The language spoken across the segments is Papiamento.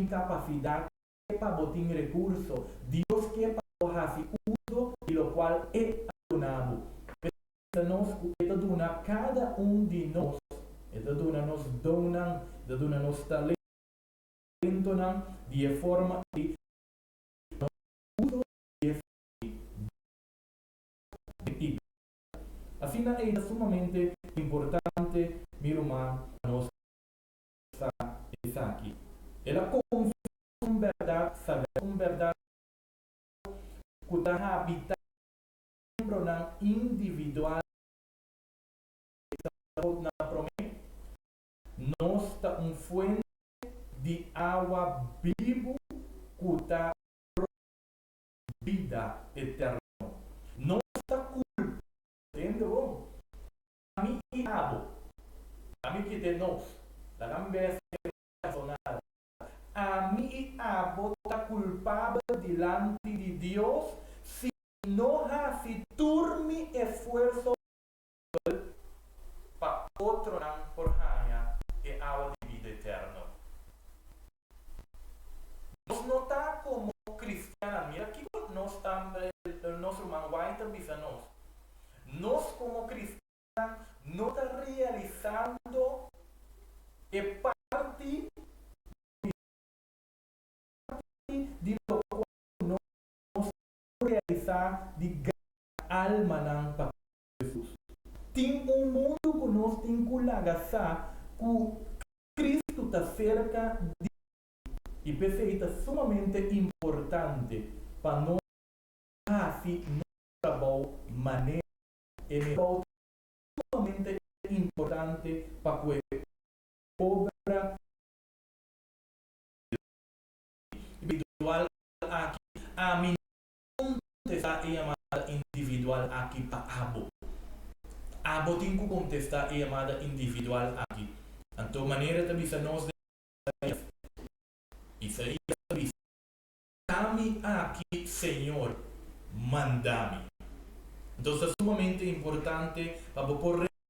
tin kapasidat, ke pa bo tin rekurso. Dios ke pa bo hasi uso di lokual E a duna bo. P'esei ta nos ku E ta duna kada un di nos. E ta duna nos donnan, E ta duna nos talentonan di e forma ei nos uso di esei den iglesia. Asina ei ta sumamente importante, mi ruman, pa nos sa esaki. El a konfirmá un bèrdat sagrado, un bèrdat ku ta habitá miembronan individual di e na promé. Nos ta un fuente di awa bibu ku ta bida eterno. Nos ta kulpa. Tende bon. Ami i abo. Ami kite nos. Laga mi bes personal. Ami i abo ta kulpabel dilanti di Dios si no hasi tur mi esfuerso posibel pa otronan por haña e awa di bida eterno. Nos no ta komo kristiannan. Mira kiko nos tambe nos ruman White ta bisa nos. Nos komo kristiannan no ta realisando e parti di lokual nos realisá di gana almanan pa Hesus. Tin un mundu ku nos tin ku laga sa ku Kristu ta serka di i p'esei ta sumamente importante pa nos hasi nos trabou manera e mester. Ta sumamente importante pa ku e obra individual aki. Ami no kontestá e yamada individual aki pa abo. Abo tin ku kontestá e yamada individual aki. Anto manera ta bisa nos den Isaías. Isaías ta bisa, Ami aki, Señor, manda mi. Entonces ta sumamente importante pa bo por rekonosé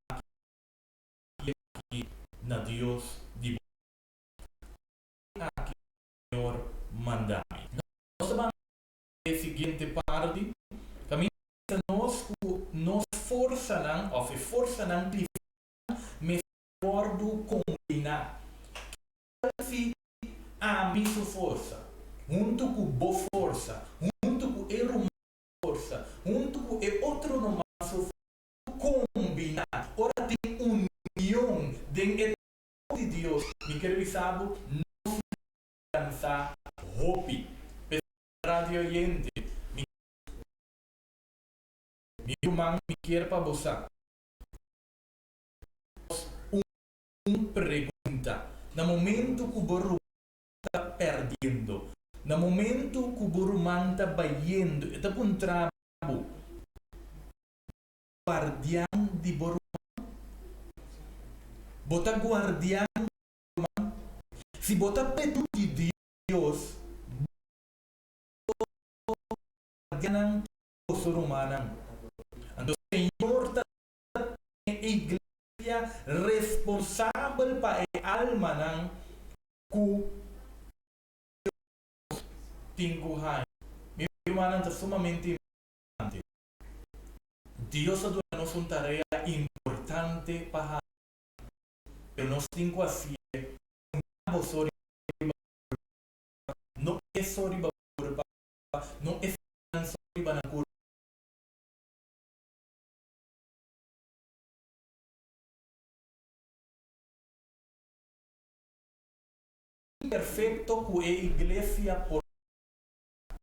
aki aki na Dios di bo. Ami aki, Señor, manda mi. Nos ta ban e siguiente parti kaminda nos ku nos forsanan òf e forsanan kristian mester wòrdu kombiná. Kiko si ami su forsa huntu ku bo forsa, huntu ku e ruman su forsa, huntu ku e otro ruman su forsa kombiná? Ora tin union den e trabou di Dios, mi ker bisa bo, nos lo alkansá hopi. P'esei radio oyente, mi Mi ruman, mi kier pa bo sa nos un pregunta. Na momento ku bo ruman ta pèrdiendo, na momento ku bo ruman ta bayendo, e ta puntra bo, Guardian di bo ruman? Bo ta guardian di bo ruman? Si bo ta p'e di Dios, bo guardiannan di boso rumannan. Anto Señor ta tene e iglesia responsabel pa e almanan ku Dios tin ku haña. Mi rumannan, ta sumamente importante. Dios a duna nos un tarea importante pa hasi, pero nos tin ku hasié un boso riba kurpa, no eso riba kurpa, no esnan so riba nan kurpa. Imperfekto ku e iglesia por ta.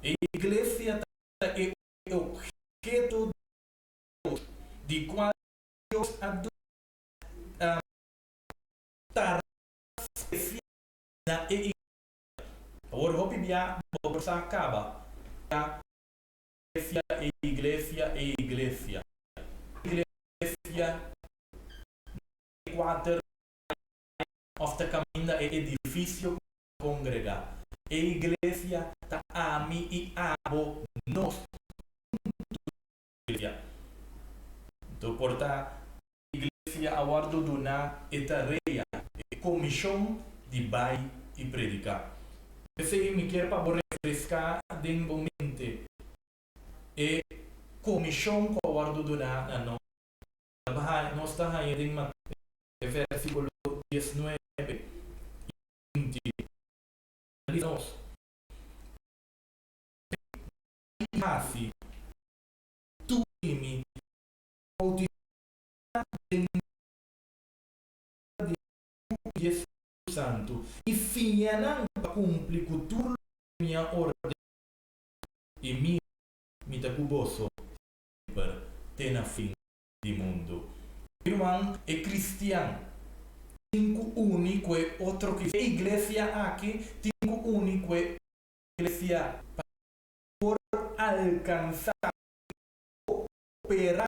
E iglesia ta e obheto di Dios, di kual Dios a duna tarea spesial na e iglesia. Awor hopi bia bo por sa kaba iglesia, e iglesia, e iglesia. Iglesia na e kuater òf ta kaminda e edifisio ku ta kongregá. E iglesia ta ami i abo, nos huntu ta iglesia. Anto por ta iglesia a wòrdu duná e tarea, e. komishon di bai i prediká. P'esei mi kier pa bo refreská den bo mente e komishon ku a wòrdu duná na nos. Nos ta haña den Mateo e vèrsikulo diesnuebe i binti. Ta bisa nos, Bai i hasi tur mi boutisá den nomber di Yu i di e Spiritu Santu, i siña nan pa kumpli ku tur loke mi a ordená. I mira, mi ta ku boso semper te na fin di mundu. Mi ruman, e kristian tin ku uni ku e otro kristian. E iglesia aki tin ku uni ku e iglesia pa por alkansá Koperá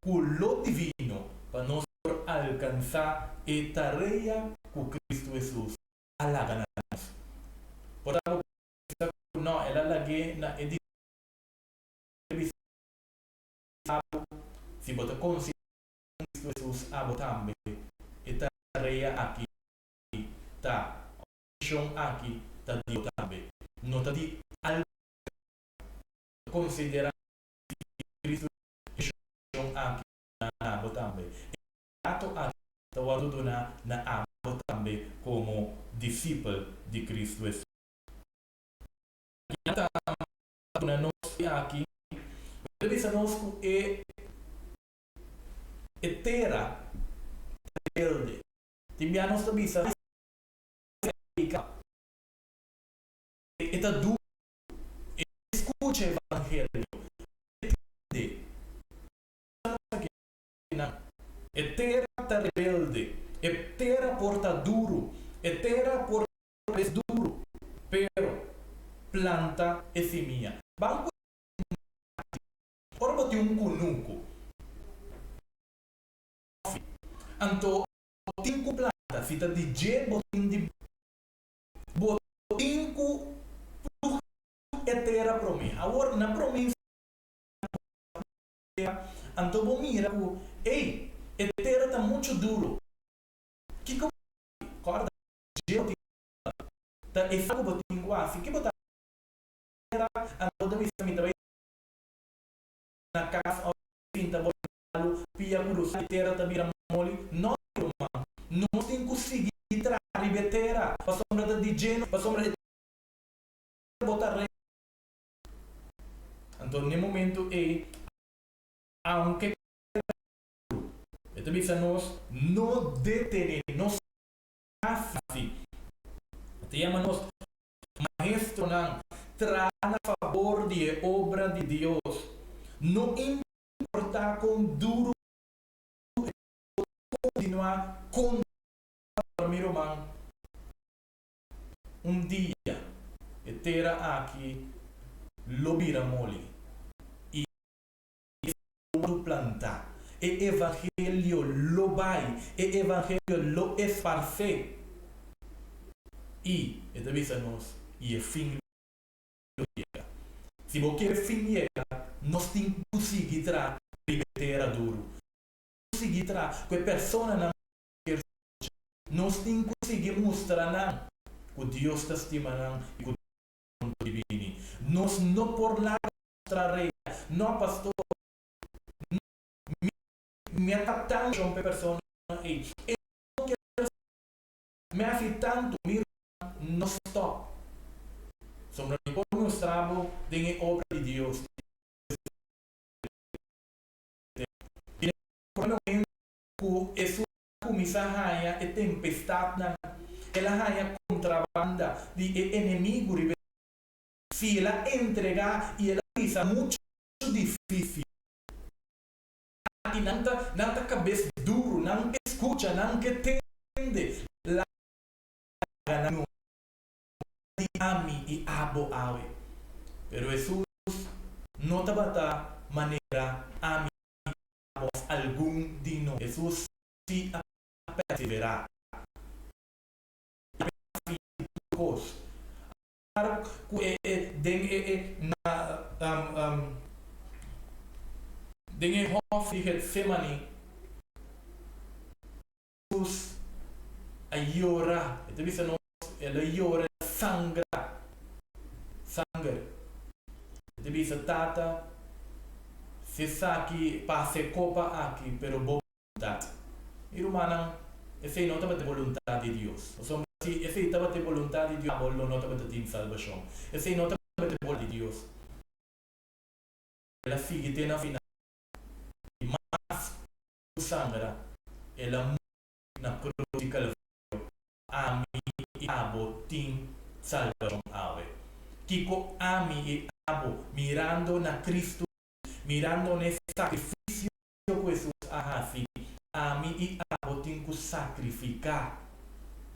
ku lo divino pa nos por alkansá e tarea ku Kristu Hesus a laga na nos. Por ta bo pensa ku no, el a lag'é na e disipelnan. Bisa bo, si bo ta konsiderá Kristu Hesus abo tambe, e tarea aki ta, òf e mishon aki ta di bo tambe. No ta di algun konsiderá Cristo mishon aki na abo tambe. E trato aki ta wòrdu duná na abo tambe komo disipel di Cristo Hesus. Aki ta duna nos e aki, ta bisa nos ku e e tera ta rebelde. Tin bia nos ta bisa e ta duru. E skucha evangelio, e tende. E tera ta rebelde, e tera por ta duru, e tera por ta bes duru, pero planta e simia. Ban ku ora bo tin un kunuku, anto bo tin ku planta, si ta di dje bo tin di Bo tin ku plug e tera promé. Awor na promé tera, anto bo mira ku, ey, e tera ta muchu duru. Kiko bo ta hasi? Kòrda, dje bo tin ta e sa ku bo tin ku hasi. Ki bo ta hasi? Tera, anto bo ta bisa, mi ta bai na kas òf sinta bo lalu pia ku rusa, e tera ta bira moli. No, mi ruman, nos tin ku sigui traha riba e tera, pasobra ta di dje nos, pasobra e tera bo ta re. Anto n'e momento ei, aunke ku e ta bisa nos, no detene, no hasi. E ta yama nos maestronan, traha na fabor di e obra di Dios. No importá kon duru e por kontinuá kontra mi ruman, un dia e tera aki lo bira moli i e lo plantá. E evangelio lo bai, e evangelio lo esparsé i e ta bisa nos i e fin lo yega. Si bo kier fin yega, nos tin ku sigui traha riba e tera duru. Nos sigui traha ku e personanan ku kier skucha. Nos tin ku sigui mustra nan ku Dios ta stima nan i ku Dios ta di bini. Nos no por laga nos tarea. No, pastor. No, mi, mi a ta tan shon pa e persona ei. E no kier skucha. Mi a hasi tantu, mi ruman, no stop. Sombra mi por mustra bo den e obra di Dios. I na e momento ku Hesus a kuminsá haña e tempestatnan, el a haña kontrabanda di e enemigu riba e tera. Si el a entregá i el a bisa muchu difísil. Aki nan ta, nan ta kabes duru, nan ke skucha, nan ke tende. Laga nan no di ami i abo awe. Pero Hesus no tabata manera ami i abo òf algun di nos. Hesus si a perseverá. I a hasi tur kos. Apesar ku e den e e na den e hòf di Getsemani, Hesus. a yora, e ta bisa nos, el a yora, el a sangra sanger. E ta bisa, Tata, si esaki pasa e kopa aki, pero bo boluntat. Mi rumannan, esei no tabata e boluntat di Dios. Pasobra si esei tabata e boluntat di Dios, abo lo no tabata tin salbashon. Esei no tabata e boluntat di Dios. El a sigui te na final i mas ku sangra, el a muri na krus di Kalvario pa ami i abo tin salbashon awe. Kiko ami i abo, mirando na Kristu, mirando n'e sakrifisio ku Hesus a hasi, ami i abo tin ku sakrifiká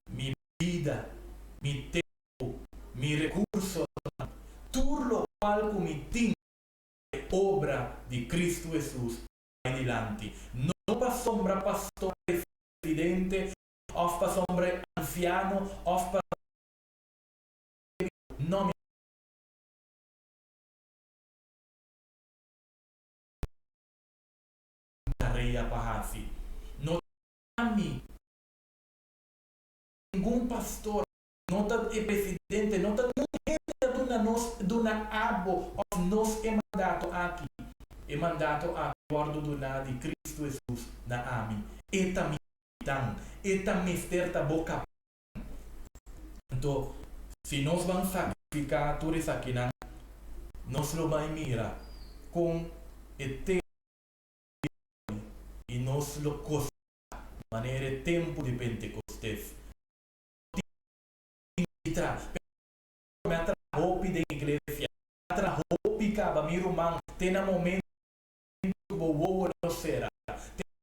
mi bida, mi tempu, mi rekursonan, tur lokual ku mi tin pa e obra di Kristu Hesus bai dilanti, no pasobra pastor, presidente òf pasobra e ansiano òf pa no mi tarea pa hasi. No ta mi, ningun pastor, no ta e presidente, no ta ningun hende a duna nos, duna abo òf nos e mandato aki. E mandato aki wòrdu duná di Kristu Hesus na ami. E ta mi kapitan. E ta mester ta bo kapitan. Anto, si nos ban sakrifiká tur esakinan, nos lo bai mira kon e tempu di bai i nos lo kosechá manera e tempu di Pentekostes. No tin di tra, pero mi a traha hopi den iglesia, mi a traha hopi kaba, mi ruman, te na momentu ku bo wowo lo sera, te na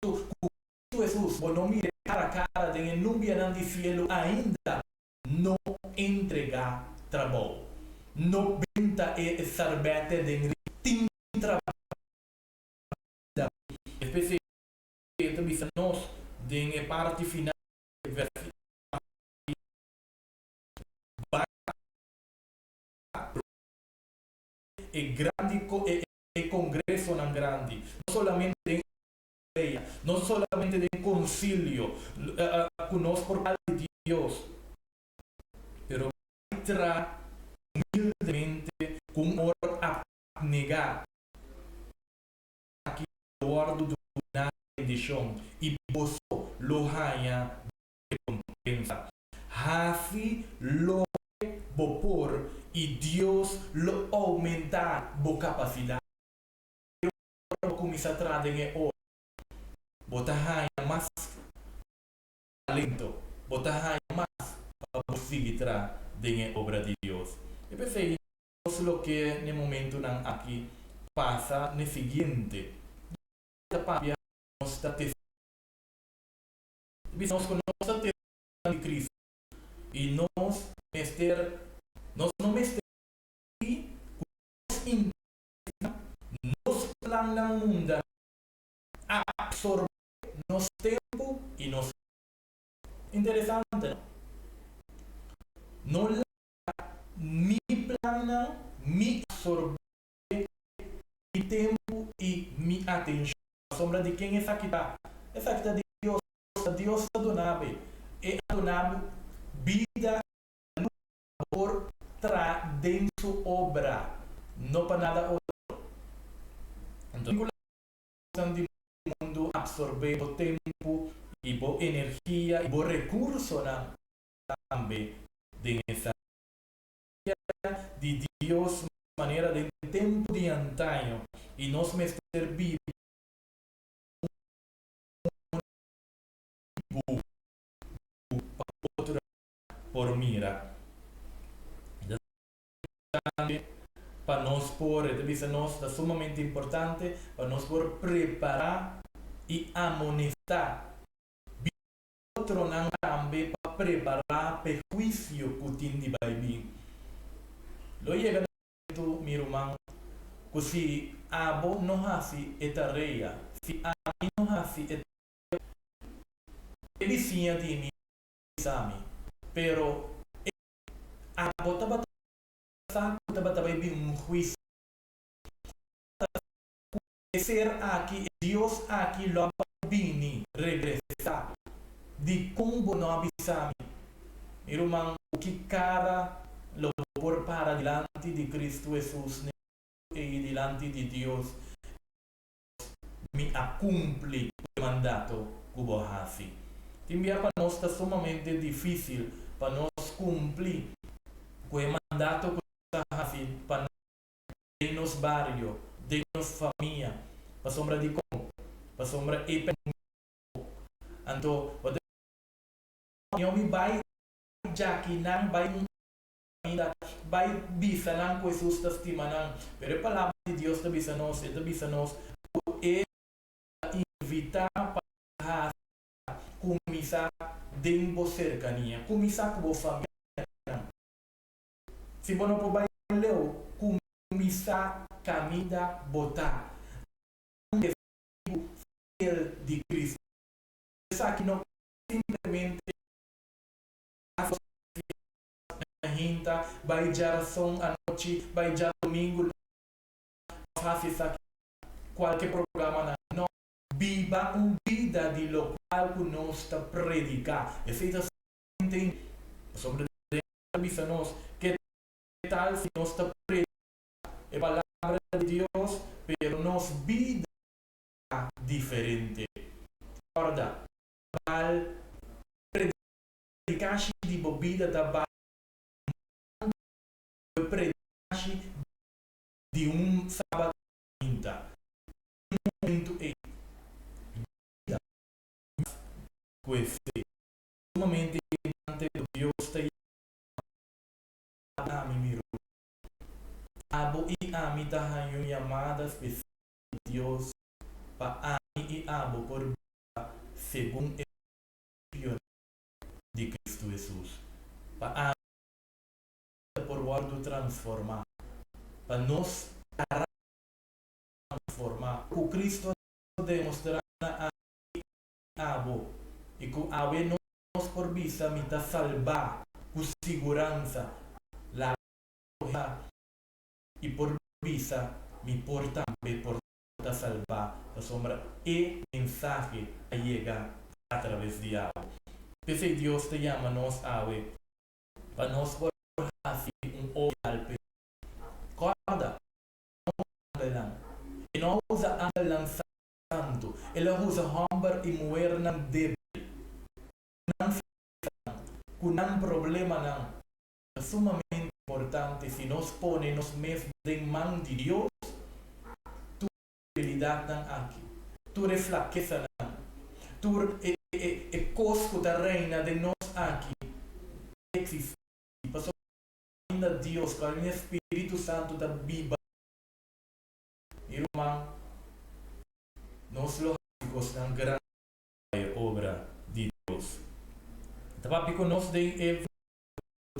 momentu ku Cristo Hesus bo no mir'é kara kara den e nubianan di sielu ainda, no entregá trabou. No benta e sarbètè den ri. Tin trabou ainda. Espesialmente e ta bisa nos den e parti final di e vèrsíkulo aki, Bai e grandi e kongresonan grandi, no solamente den asamblea, no solamente den konsilio ku nos por pal di Dios, pero bai tra humildemente ku un amor apnegá. Aki lo wòrdu duná bendishon i boso lo haña rekompensa. Hasi loke bo por i Dios lo oumentá bo kapasidat. Ora bo kuminsá traha den e ora, bo ta haña mas talento, bo ta haña mas pa bo sigui traha den e obra di Dios. I p'esei nos lo ke n'e momentunan aki pasa n'e siguiente. Ta papia nos ta testigo. Bisa nos ku nos ta testigonan di Cristo i nos mester, nos no mester permití ku nos interesnan, nos plannan mundanal absorbé nos tempu i nos energia. Interesante, no? No laga mi plannan mi absorbé mi tempu i mi atenshon. Pasobra di ken esaki ta? Esaki ta di Dios. Ta Dios ta duna bo. E a duna bo bida i salú pa bo por traha den su obra, no pa nada otro. Anto ku kosnan di mundu absorbé bo tempu i bo energia i bo rekursonan tambe den esaki. Di Dios manera den tempu di antaño i nos mester biba un bu pa otro por mira. Ta importante pa nos por, e ta bisa nos, ta sumamente importante pa nos por prepará i amonestá Otronan tambe pa prepará p'e huisio ku tin di bai bin. Lo yega na momentu, mi ruman, ku si abo no hasi e tarea, si ami no hasi e tarea, e bisiña di mi lo bisa mi, pero e abo tabata sa ku tabata bai bin un huisio. Tabata sa ku e ser aki, e Dios aki lo a bai bini, regresá. Dikon bo no a bisa mi? Mi ruman, ku ki kara lo bo por para dilanti di Kristu Hesus n'e ei dilanti di Dios i Mi a kumpli ku e mandato ku bo a hasi? Tin bia pa nos ta sumamente difísil pa nos kumpli ku e mandato ku Dios a hasi pa nos den nos bario, den nos famia. Pasobra dikon? Pasobra e Anto bo ta bisa, Mi bai djaki nan, bai un kaminda, bai bisa nan ku Hesus ta stima nan. Pero e Palabra di Dios ta bisa nos, e ta bisa nos ku e ta invitá pa hasi kuminsá den bo serkania, kuminsá ku bo famianan. Si bo no por bai leu, kuminsá kaminda bo ta. Fiel di Cristo. Esaki no simplemente na hinta bai djarason anochi, bai djadomingu nos hasi esaki kualke programanan. No, biba un bida di lokual ku nos ta prediká. Esei ta sumamente pasobra den ta bisa nos ke tal si nos ta prediká e palabra di Dios pero nos bida ta diferente. Kòrda, bal predikashi di bo bida ta bal mantu ku e predikashi di un sabat mainta. Den e momentu ei, bida mas ku esei. Sumamente importante ku Dios ta yama ami mi ruman. Abo i ami ta haña un yamada spesial di Dios pa ami i abo por biba segun e prinsipionan di Kristu Hesus, pa ami i abo por wòrdu transformá, pa nos karakter transformá, ku Kristu a demostrá na ami i abo, i ku awe nos por bisa mi ta salbá ku siguransa, laga i por bisa mi por tambe por ta salbá pasobra e mensahe a yega atraves di abo. P'esei Dios ta yama nos awe pa nos por hasi un obra p'e. Kòrda, no angelnan. E no a usa angelnan santu, el a usa hòmber i muhernan débil, ku nan flakesanan, ku nan problemanan. Ta sumamente importante si nos pone nos mes den man di Dios, tur e debilidadnan aki, tur e flakesanan, tur e e kos ku ta reina den nos aki ta eksistí, pasobra kaminda Dios, kaminda Spiritu Santu ta biba, mi ruman, nos lo hasi kosnan grandi pa e obra di Dios. Ta papia ku nos den e.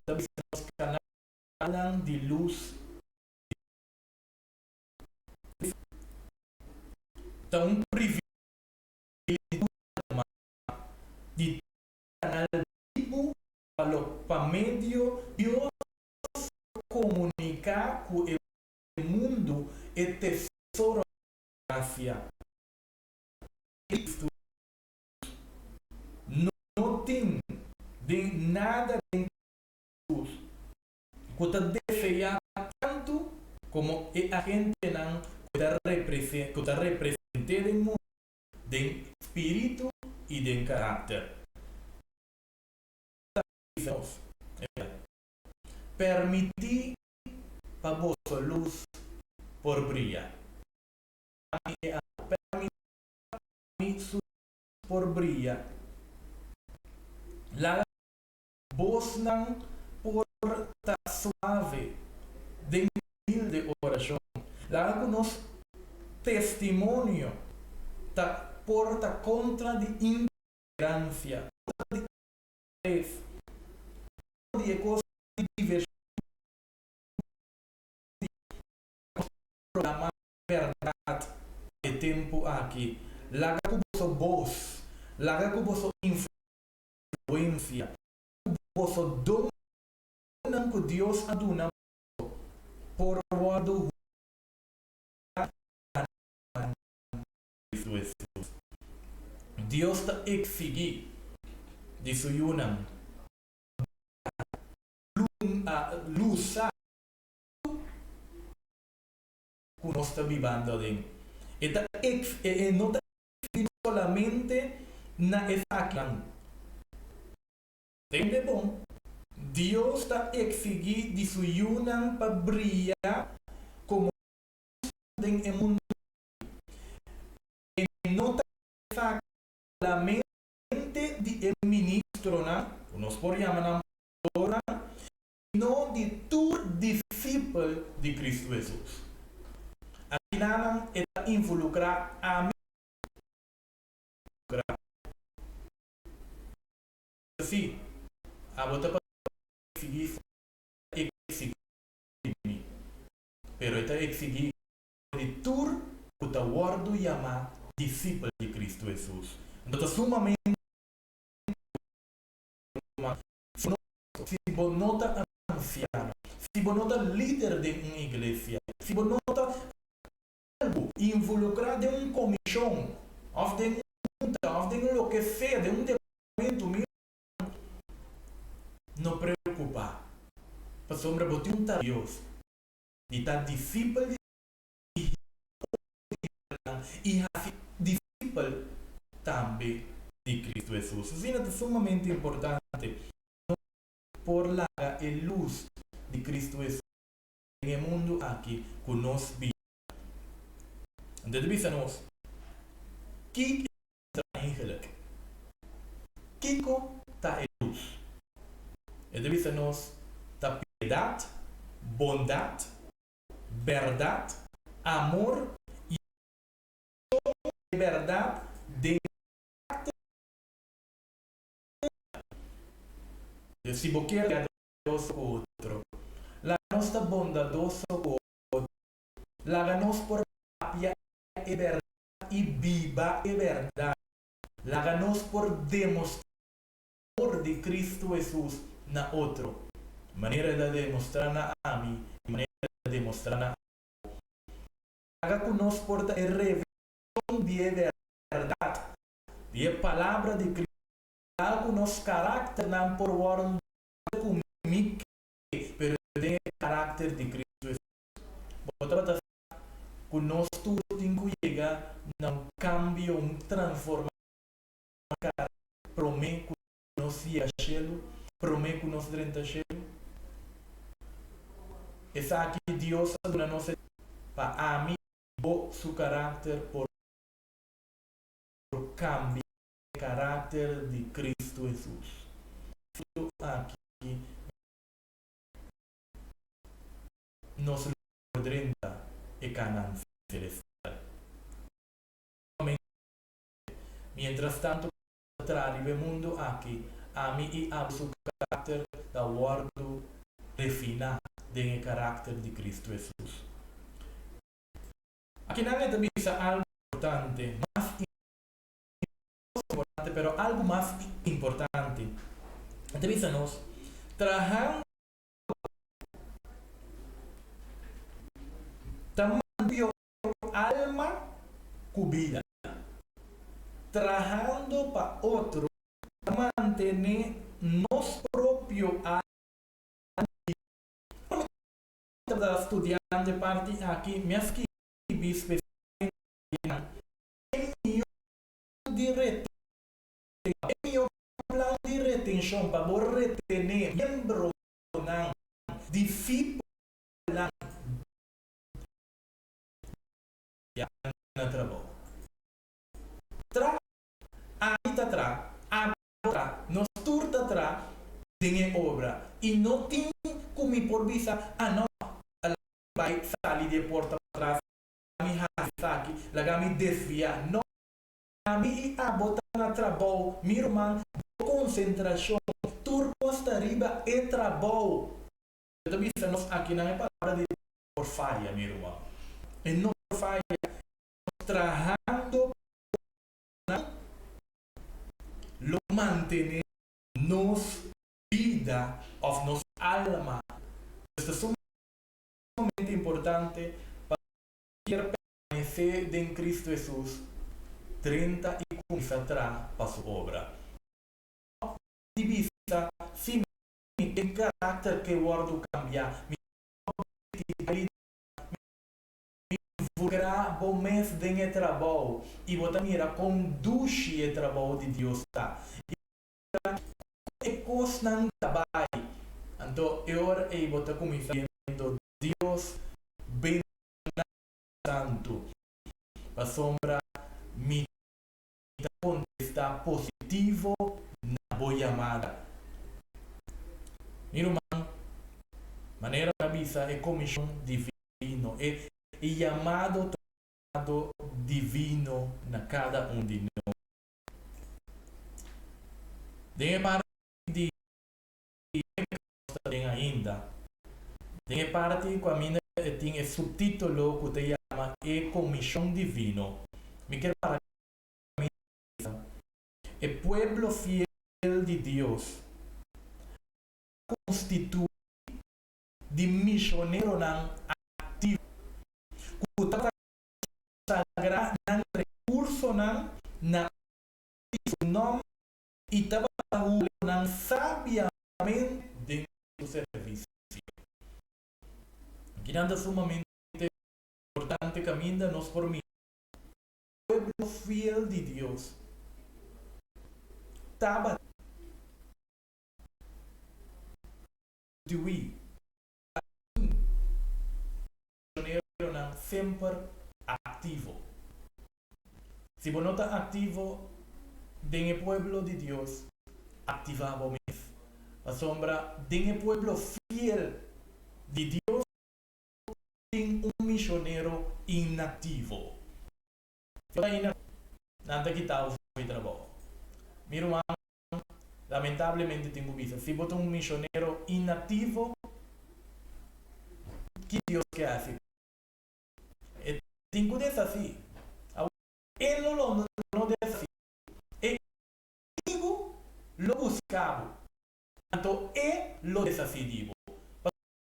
Ta bisa nos kanalnan di lus di Ta un privilegio di ta kanal bibu pa lo pa medio Dios por komuniká ku e mundu e tesoro di grasia Kristu No tin den nada den Jesús cu ta deseá tantu como e agentenan cu ta cu ta represent'é den mundu, den spiritu i den karakter. Ta bisa nos, Permití pa boso lus por bria. Ami e amo. Permití pa mi su por bria. Laga bosnan por ta suave den humilde orashon. Laga ku nos testimonio ta por ta kontra di intolerancia, kontra di interes, kontra di e kos di divershon di nos programa bèrdat pa e tempu aki. Laga ku boso bos, laga ku boso influensia, ku boso donnan ku Dios a duna boso por wòrdu husgá pa nan Kristu Hesus. Dios ta eksigí. di su yunan pa lusa ku nos ta bibando aden. E ta e no ta eksigí solamente na esakinan. Tende bon, Dios ta eksigí di su yunan pa bria komo lus den e mundu aki. E no ta esaki solamente di e ministronan, ku nos por yama nan pastornan, sino di tur disipel di Kristu Hesus. Asinanan e ta involukrá ami involukrá. Sí, abo ta pa eksigí ta eksigí di mi, pero e ta eksigí di tur ku ta wòrdu yamá disipel di Kristu Hesus. Anto ta sumamente ruman, si bo no ta ansiano, si bo no ta lider den un iglesia, si bo no ta algu involukrá den un komishon òf den un junta òf den loke sea, den un departamento, mi ruman, no preokupá, pasobra bo tin un tarea di Dios di ta disipel di i hasi disipel tambe di Kristu Hesus. Asina ta sumamente importante nos por laga e lus di Kristu Hesus den e mundu aki ku nos bida. Anto e ta bisa nos, Kiko ta eigenlijk? Kiko ta e lus? E ta bisa nos, Ta piedat, bondat, bèrdat, amor i akshon di bèrdat den karakter di Si bo kier ta bondadoso ku otro, laga nos ta bondadoso ku otro. Laga nos por papia e bèrdat i biba e bèrdat. Laga nos por demostrá amor di Kristu Hesus na otro, manera el a demostrá na ami i manera el a demostrá na abo. Laga ku nos por ta e revelashon di e bèrdat di e Palabra di Kristu. Laga ku nos karakternan por wòrdu no ku mi ke, pero den e karakter di Kristu Hesus. Bo tabata sa ku nos tur tin ku yega na un kambio, un transformashon di karakter promé ku nos yega shelu, promé ku nos drenta shelu? Esaki Dios a duna nos e pa ami i bo su karakter por kambia e karakter di Kristu Hesus. Kristu aki nos lo por drenta e Canaan celestial. Mientras tanto ku ta traha riba e mundu aki, ami i abo su karakter ta wòrdu refiná den e karakter di Kristu Hesus. Akinan e ta bisa algu importante, mas importante, pero algu mas importante. E ta bisa nos, Trahando ta mantene alma ku bida. Trahando pa otro ta mantene nos propio alma ku bida. Ora mi tabata studiando e parti aki, mi a skibi spesialmente nan e mihó di retenshon, e mihó plan di retenshon pa bo retené miembronan, disipelnan di na trabou. Tra, ami ta tra, abo ta tra, nos tur ta tra den e obra i no tin ku mi por bisa, ah no, laga mi bai sali di e porta patras, laga mi hasi esaki, laga mi desviá. No, ami i abo ta na trabou, mi ruman, bo konsentrashon tur kos ta riba e trabou. E ta bisa nos akinan e palabra di Dios por faya, mi ruman. E no por faya. Nos trahando pa nan lo mantené nos bida òf nos alma. Pues ta sumamente importante pa nos kier permanesé den Cristo Hesus, drenta i kuminsá traha pa Su obra. di bisa, Si mi tin karakter ke wòrdu kambiá, mi ta mi involukrá bo mes den e trabou i bo ta mira kon dushi e trabou di Dios ta i mira kon e kosnan ta bai. Anto e ora ei bo ta kuminsá biendo Dios bendishoná santu, pasobra mi ta kontestá positivo na bo yamada. Mi ruman, manera mi a bisa e komishon divino, e yamado ta divino na kada un di nos. Den e parti di nos ta den ainda, den e parti ku aminda e tin e suptítulo ku ta yama E Komishon Divino, mi kier para kaminda E pueblo fiel di Dios a konstituí di mishoneronan aktivo ku tabata konsagrá nan rekursonan na su nòmber i tabata usa nan sabiamente den su servisio. Kinan ta sumamente importante kaminda nos por mira pueblo fiel di Dios tabata konstituí pa misioneronan semper aktivo. Si bo no ta aktivo den e pueblo di Dios, aktivá bo mes, pasobra den e pueblo fiel di Dios tin un misionero inaktivo. Si bo ta inaktivo, nan ta kita bo for di trabou. Mi ruman, lamentablemente tin ku bisa, si bo ta un misionero inaktivo, ki Dios ke hasi ku bo? E tin ku deshasí. Awor, e lo lo no deshasí. E enemigu lo buska bo, anto e lo deshasí di bo.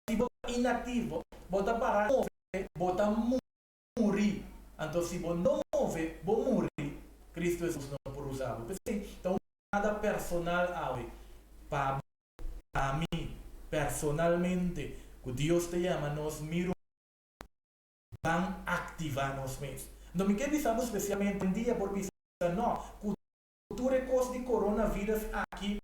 Si bo ta inaktivo, bo ta para move, bo ta muri. Anto si bo no move, bo muri. Cristo Hesus no por usa bo. P'esei ta un yamada personal awe pa bo, pa mi, personalmente, ku Dios ta yama nos, Mi ruman, ban aktivá nos mes. Anto mi ke bisa bo spesialmente un dia por bisa no, ku tur e kos di coronavirus aki,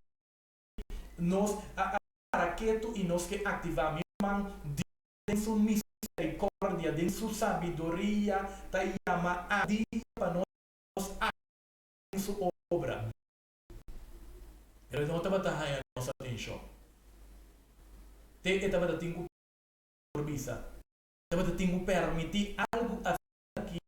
Nos a para ketu i nos ke aktivá. Mi ruman, Dios den su miserikordia, den su sabiduria ta yama adia pa nos aktivá den su obra. Pero e no tabata haña nos atenshon. Te e tabata tin ku por bisa, e tabata tin ku permití algu asina aki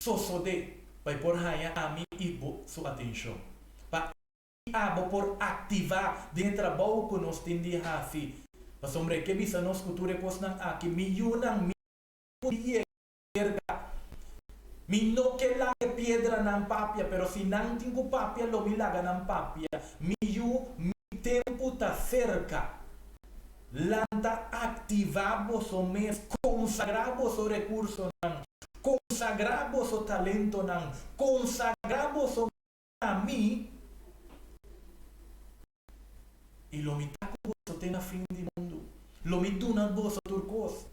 sosodé pa e por haña ami i bo su atenshon, pa i abo por aktivá den e trabou ku nos tin di hasi. Pasobra e ke bisa nos ku tur e kosnan aki, Mi yunan, mi por yega serka. Mi no ke laga e piedranan papia, pero si nan tin ku papia, lo mi laga nan papia. Mi yu, mi tempu ta serka. Lanta aktivá boso mes, konsagrá boso rekursonan, konsagrá boso talentonan, konsagrá boso na mi, i lo mi ta ku boso te na fin di mundu. Lo mi duna boso tur kos.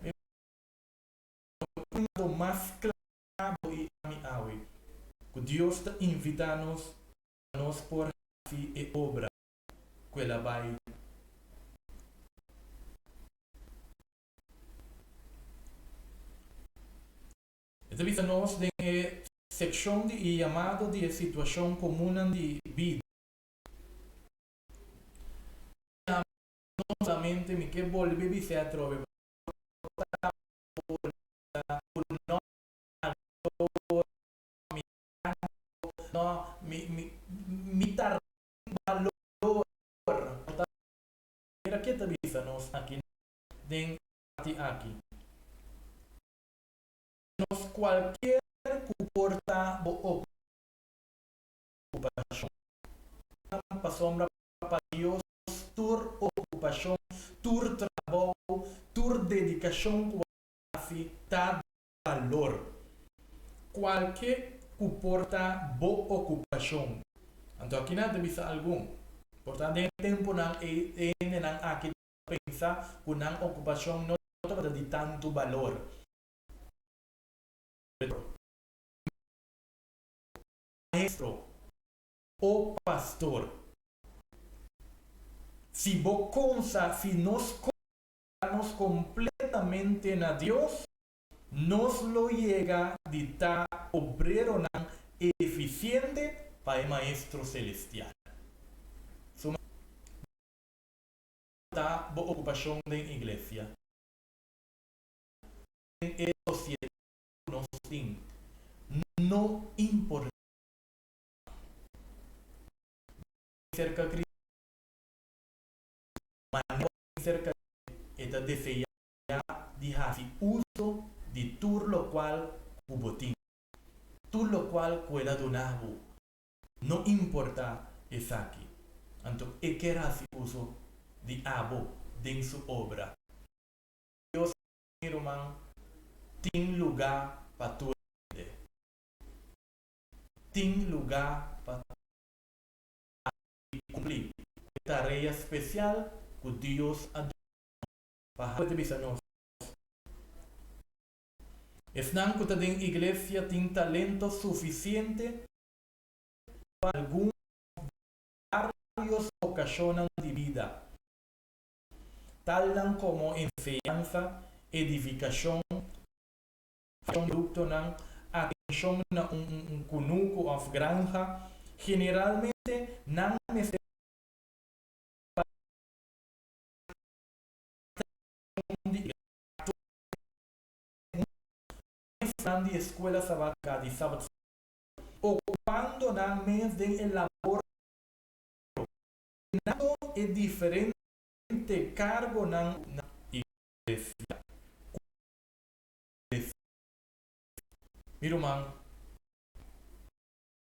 Mi no por mas kla bo i ami awe, ku Dios ta invitá nos pa nos por hasi e obra. ku el a bai. E ta bisa nos den e sekshon di e yamado di e situashon komunnan di bida. No solamente mi ke bolbe bis'é atrobe, pasobra por ta ku no balor, mi no mi ta balor. Mira ke ta bisa nos aki den parti aki. Nos kualkier ku por ta bo okupashon. Pasobra pa Dios tur okupashon, tur trabou, tur dedikashon ku bo hasi ta di balor. Kualke ku. ku por ta bo okupashon? Anto aki nan ta bisa algun. Por ta den e tempunan ei e hendenan aki ta pensa ku nan okupashon no tabata di tantu balor. Maestro o pastor, si bo konsa si nos konsagrá nos kompletamente na Dios, nos lo yega di ta obreronan efisiente pa e Maestro Selestial. Suma ta bo okupashon den iglesia, den e sosiedat ku nos tin, no importá. Serka Cristo, manera bo serka dje, e ta deseá di hasi uso di tur lokual ku bo tin, tur lokual ku el a duna bo, no importá esaki. Anto e kier hasi uso di abo den su obra. Dios, mi ruman, tin lugá pa tur hende. Tin lugá pa tur hende kumpli ku e tarea spesial ku Dios a duna nos pa hasi. Ta bisa nos, Esnan ku ta den iglesia tin talento sufisiente pa algun òf vários okashonnan di bida, talnan komo enseñansa, edifikashon, produktonan, atenshon na un kunuku òf granja, generalmente nan mester pa di maestronan di escuela sabatica di Sabbath School, ocupando nan mes den e labor llenando e diferente cargonan na iglesia. Mi ruman,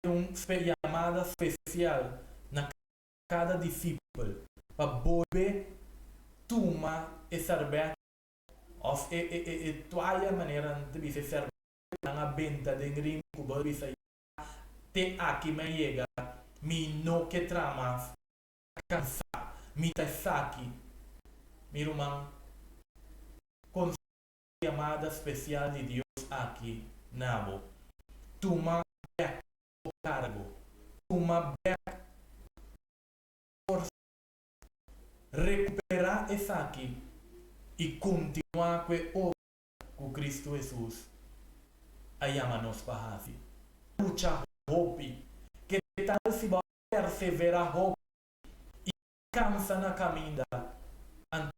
un yamada special na kada disipel pa bolbe tuma e sarbèt òf e e e toaya manera nan ta bisa e sarbèt ku nan a benta den rim ku bo bisa ya te aki mi a yega mi no ke traha mas mi ta kansá mi ta esaki mi ruman konsidera e yamada spesial di Dios aki na bo tuma bèk bo kargo tuma bèk forsa Rekuperá esaki i kontinuá ku e obra ku Kristu Hesus a yama nos pa hasi. Lucha hopi. Ke tal si bo a perseverá hopi i kansa na kaminda? Anto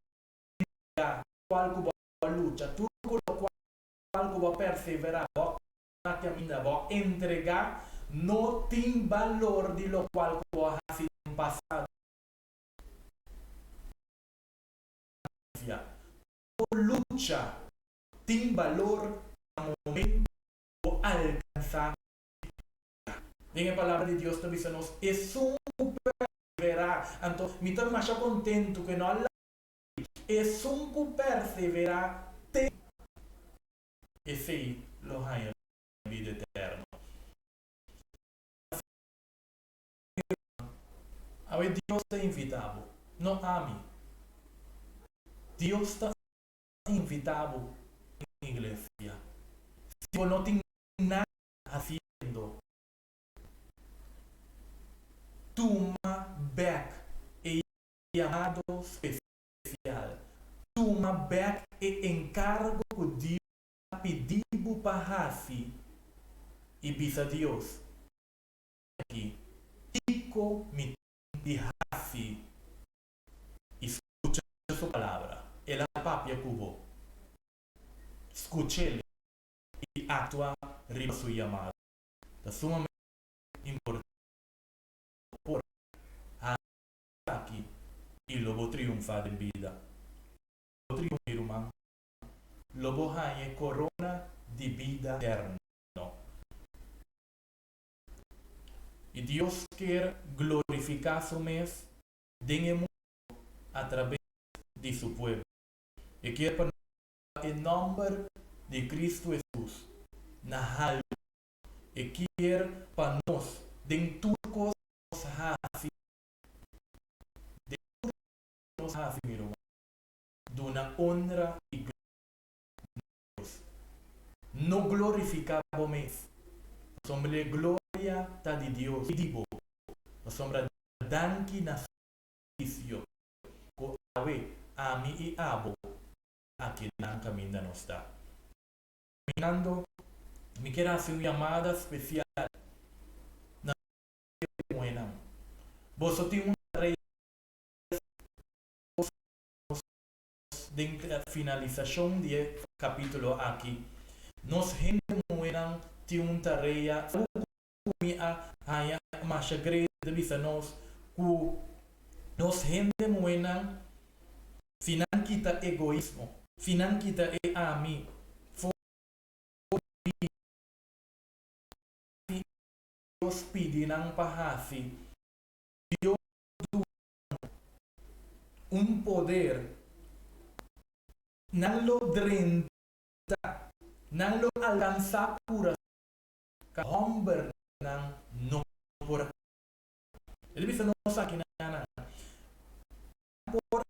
entrega lokual ku bo a lucha, tur ku lokual ku bo a perseverá, bo a na kaminda, bo a entregá, no tin balor di lokual ku bo a hasi den pasado. Bo lucha tin balor na momento ku bo alkansá viktoria. Den e Palabra di Dios ta bisa nos, Esun ku perseverá, anto mi ta masha kontentu ku e no a laga di, esun ku perseverá te esei lo haña bida eterno. Awe Dios ta invitá bo, no ami. Dios ta invitá bo den iglesia. Si bo no tin nada hasiendo, tuma bek e yamado spesial. Tuma bek e enkargo ku Dios a pidi bo pa hasi i bisa Dios, aki, kiko mi tin di hasi? I skucha su palabra. El a papia ku bo. Skuch'el i aktua riba su yamada. Ta sumamente importante pa bo por hasi esaki i lo bo triunfá den bida. Lo bo triunfá, mi ruman. Lo bo haña e korona di bida eterno. I Dios kier glorifiká su mes den e mundu atrabes di su pueblo. E kier pa nos usa e nòmber di Kristu Hesus na haltu. E kier pa nos den tur kos nos hasi, den tur nos hasi, mi ruman, duna honra i gloria na Dios. No glorifiká bo mes, pasobra e gloria ta di Dios i di bo, pasobra danki na su sakrifisio ku awe ami i abo ta akinan kaminda nos ta. Terminando, mi kier hasi un yamada spesial na tur e muhénan. Boso tin un tarea nos den finalisashon di e kapítulo aki. Nos hende muhénan tin un tarea. Algu ku mi a haña masha Grace ta bisa nos ku nos hende muhénan si nan kita egoismo, si nan kita e ami for di Dios pidi nan pa hasi, Dios duna nan un poder, nan lo drenta, nan lo alkansá kurason ku hòmbernan no por alkansá. E ta bisa nos aki nan por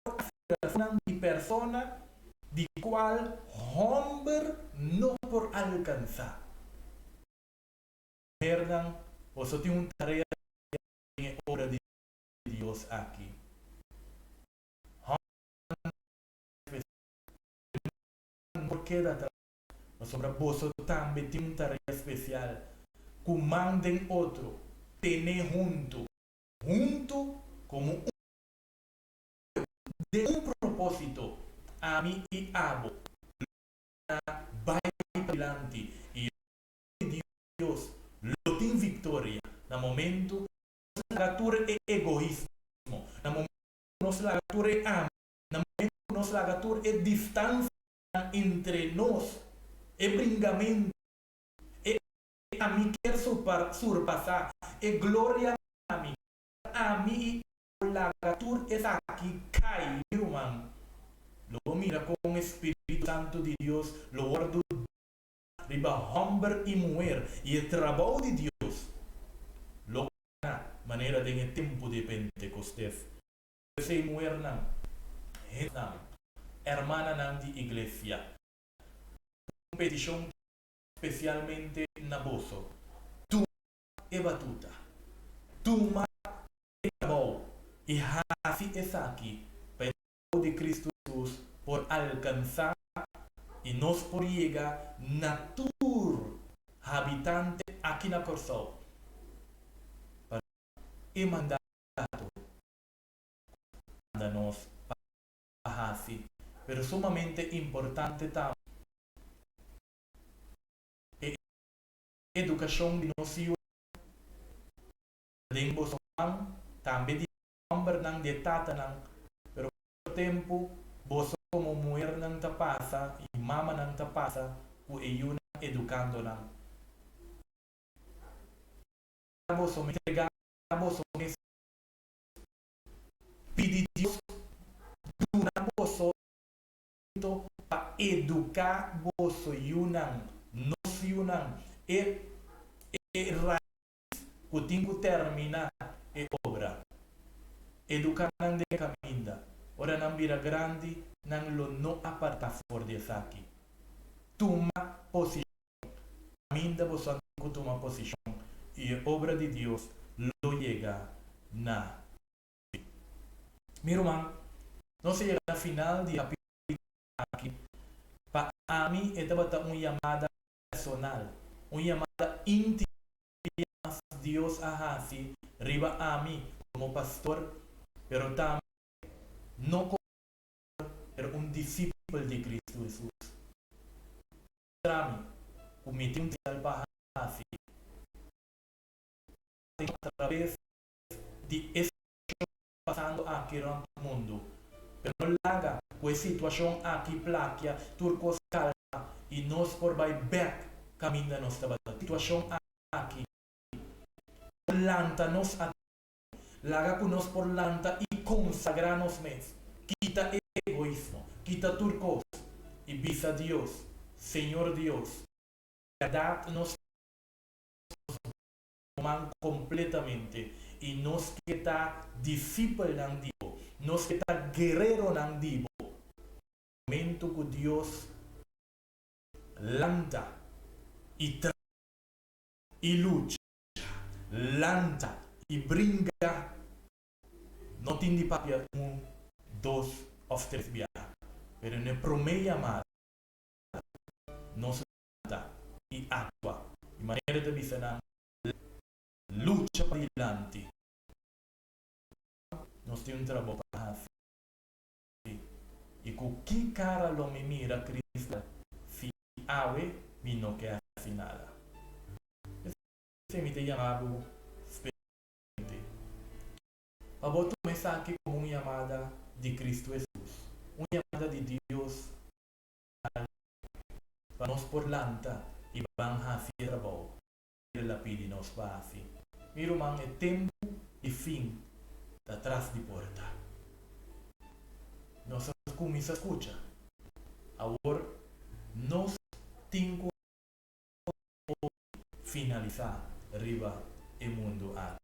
aspirashonnan di persona di kual hòmber no por alkansá. Muhernan, boso tin un tarea den e obra di Dios aki. Hòmbernan no por keda atras, pasobra boso tambe tin un tarea spesial ku man den otro, tene huntu, huntu komo un pueblo, den un propósito, ami i abo lo na bai padilanti i e pueblo di Dios lo tin viktoria na momentu ku nos laga tur e egoismo, na momentu ku nos laga tur e ami, na momentu ku nos laga tur e distansianan entre nos, e bringamentu, e ami kier surpasá e gloria ami, ami i abo laga tur esaki kai, mi ruman. Lo bo mira kon e Spiritu Santu di Dios lo wòrdu duna riba hòmber i muher, i e trabou di Dios lo kana manera den e tempu di e Pentekostes. P'esei muhernan, hendenan, hermananan di iglesia, un petishon spesialmente na boso, tuma e batuta, tuma e trabou i hasi esaki pa e trabou di Kristu Hesus por alkansá i nos por yega na tur habitante aki na Kòrsou pa e mandato ku manda nos pa hasi. Pero sumamente importante tambe e edukashon di nos yunan ta den boso man, tambe di e hòmbernan, di e tatanan, pero otro tempu boso komo muhernan ta pasa i mamanan ta pasa ku e yunan edukando nan. Boso mes, entregá boso mes, pidi Dios duna boso pa eduká boso yunan, nos yunan, e e rais ku tin ku terminá e obra. Eduká nan den e kaminda. Ora nan bira grandi, nan lo no apartá for di esaki. Tuma posishon kaminda boso a tin ku tuma posishon i e obra di Dios lo yega na fin. Mi ruman, nos a yega na final di e kapítulo aki. Pa ami e tabata un yamada personal, un yamada íntimo mas Dios a hasi riba ami komo pastor, pero tambe no komo pastor, pero un disipel di Kristu Hesus. Mustra mi ku mi tin un tarea pa hasi atraves di e situashon pasando aki rònt mundu. Pero no laga ku e situashon aki plakia tur kos kalma i nos por bai bèk kaminda nos tabata. Situashon aki por lanta nos atenshon, laga ku nos por lanta i konsagrá nos mes, kita e egoismo, kita tur kos i bisa Dios, Señor Dios, bèrdat nos. man kompletamente i nos ke ta disipelnan di bo, nos ke ta guereronan di bo. Momento ku Dios lanta i traha i lucha, lanta i bringa, no tin di papia un, dos òf tres biaha, pero na e promé yamada nos lanta i aktua. Di manera ta bisa nan, Lucha padilanti. Nos tin un trabou pa hasi. I ku ki kara lo mi mira Cristo si awe mi no ke hasi nada? P'esei mi ta yama bo spesialmente pa bo tuma esaki komo un yamada di Cristo Hesus, un yamada di Dios pa nos por lanta i ban hasi e trabou ku El a pidi nos pa hasi. Mi ruman, e tempu di fin ta tras di porta. Nos a kuminsá skucha. Awor nos tin ku finalisá riba e mundu aki.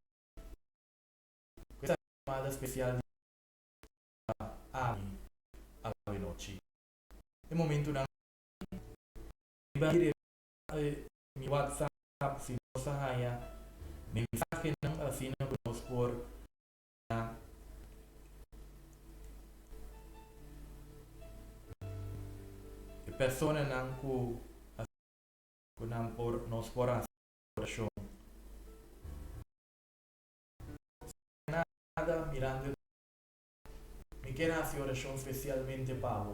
Ku esta yamada spesial di pa ami awenochi. E momentunan riba mi WhatsApp si nos a haña mensahenan asina ku nos por na e personanan ku ku nan por nos por hasi orashon. Nada mirando Mi kier hasi orashon spesialmente pa bo,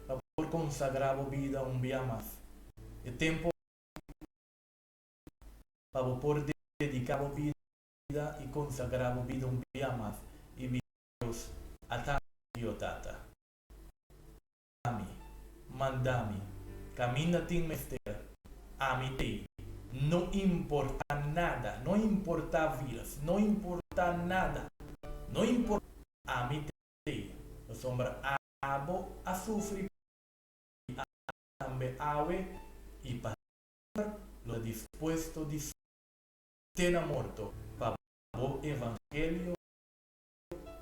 pa por konsagrá bo bida un bia mas. E tempu aki pa bo por dediká bo bida i konsagrá bo bida un bia mas i bisa Dios, Ata mi, o Tata. Ami, manda mi. Kaminda tin mester, ami t'ei. No importá nada, no importá viras, no importá nada, no importá, ami t'ei. Pasobra abo a sufri pa mi, ami tambe awe i pa semper lo ta dispuesto di sufri te na morto pa bo evangelio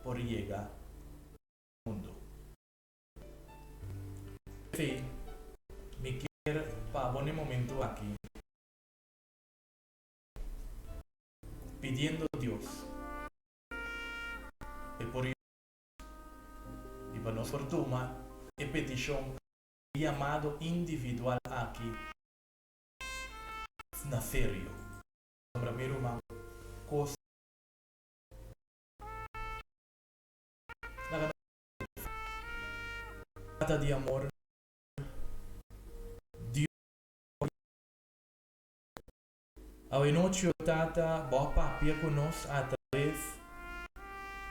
por yega mundu. P'esei, mi kier pa bo n'e momentu aki, pidiendo Dios p'e por yuda nos i pa nos por tuma e petishon, e yamado individual aki na serio. Pasobra mi ruman, kos. Laga nos pensa. Tata di amor, Dios Awe nochi, o Tata, Bo a papia ku nos atraves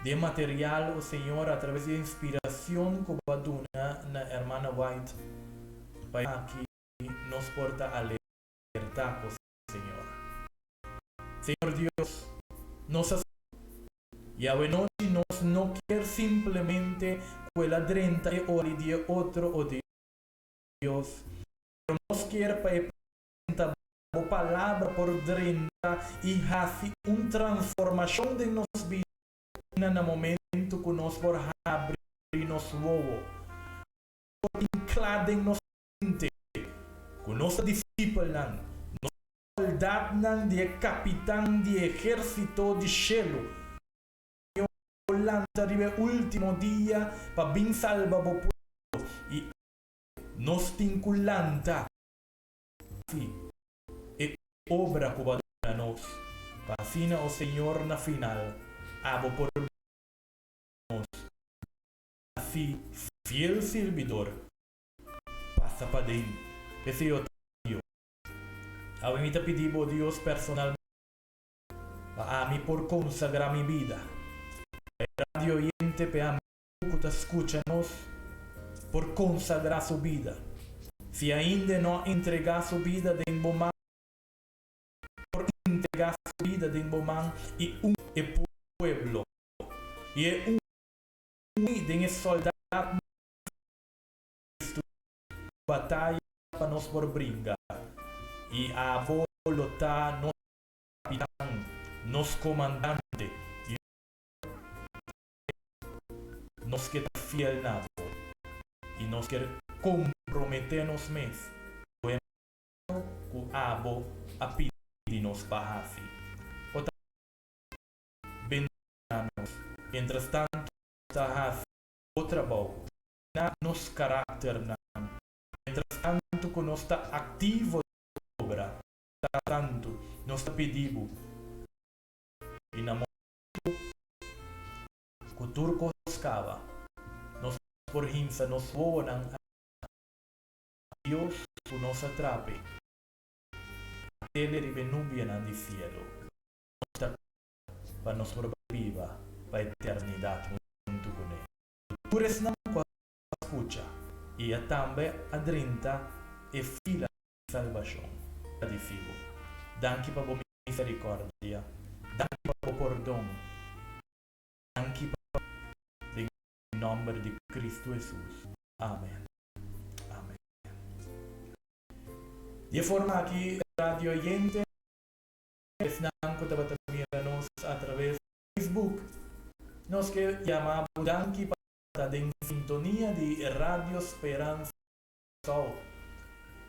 di e material, o Señor, atraves di e inspiracion ku Bo a duna na Hermana White pa e aki nos por ta alerta, o Señor. Señor Dios, nos a I awenochi nos no kier simplemente ku el a drenta e ora di e otro, o Dios, pero nos kier pa e drenta Bo Palabra por drenta i hasi un transformashon den nos bida na momento ku nos por habri nos wowo, por tin kla den nos mente ku nos ta disipelnan, nos ta soldatnan di e Kapitan di ehérsito di shelu. Señor lo lanta riba e último dia pa bin salba bo pueblo, i nos tin ku lanta hasi e obra ku bo a duna nos, pa asina, o Señor, na final abo por bisa nos, Hasi fiel sirbidor. Pasa paden. P'esei o ta Dios. Awe mi ta pidi bo Dios personalmente pa ami por konsagrá mi bida. Pa e radio oyente, pa e amigu ku ta skucha nos por konsagrá su bida. Si ainda e no a entregá su bida den bo man, por entregá su bida den bo man i uni e pueblo i e uni den e soldatnan Cristo bataya pa nos por bringa, i abo lo ta nos. kapitan, nos komandante, i nos ke ta fiel na bo i nos kier komprometé nos mes ku e manera ku abo a pidi nos pa hasi. O ta bendishoná nos mientras tantu nos ta hasi bo trabou, na nos karakternan mientras tantu ku nos ta aktivo den obra. Ta tantu nos ta pidi bo i na momentu ku tur kos kaba, nos por hinsa nos wowonan a Dios ku nos a trape a tele riba e nubianan di sielo. Nos ta kla pa nos por bai biba pa eternidat huntu kuné. Tur esnan ku a skucha i a tambe a drenta e fila di salbashon, ta disi bo, Danki pa bo miserikòrdia, danki pa bo pordon, danki pa den nòmber di Kristu Hesus. Amen. Amen. Di e forma aki radio oyente, esnan ku tabata mira nos atraves di Facebook, nos ke yama bo danki pa ta den sintonia di Radio Speransa Kòrsou.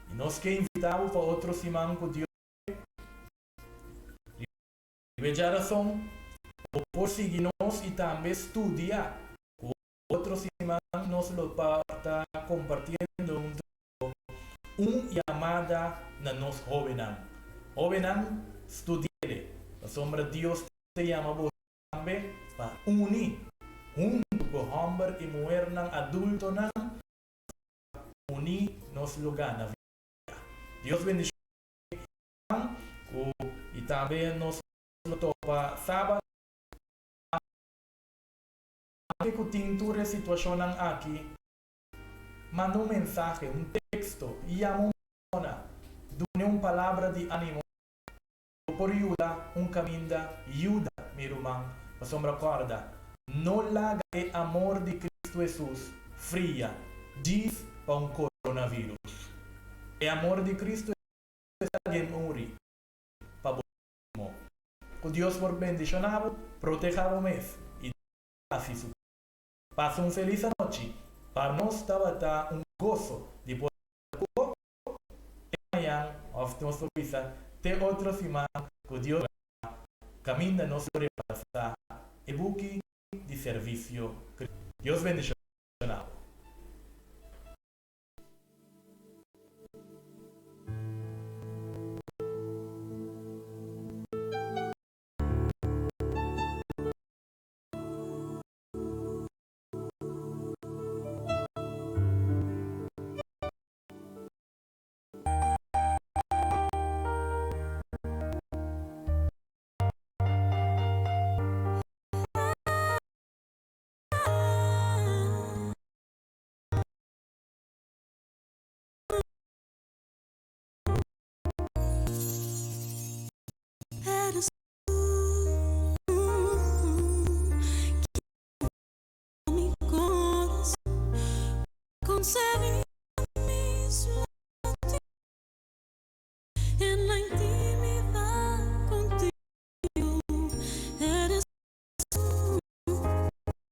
I nos ke invitá bo pa otro siman ku Dios ke. Riba e djarason, bo por sigui nos i tambe studia ku otro siman nos lo por ta kompartiendo huntu ku bo un yamada na nos hóbennan. Hóbennan, studi'e, pasobra Dios ta yama boso tambe pa uni huntu ku hòmber i muhernan adultonan pa uni nos lo gana victoria. Dios bendiciona ku i tambe nos lo topa sabado. Aunke ku tin tur e situacionnan aki, manda un mensahe, un texto, yama un persona, dune un palabra di animo. Bo por yuda un kaminda, yuda mi ruman, pasobra kòrda, no laga e amor di Kristu Hesus fria djis pa un coronavirus. E amor di Kristu Hesus ta den muri pa bo mo. Ku Dios por bendishoná bo, protehá bo mes i hasi su Pasa un felis anochi, pa nos tabata un goso di por ta ku bo. Te mañan of nos por bisa te otro siman cu Dios laga caminda nos lo repasa e buki di servicio cristian. Dios bendiciona bo. Eres tú quien mi corazón concebí.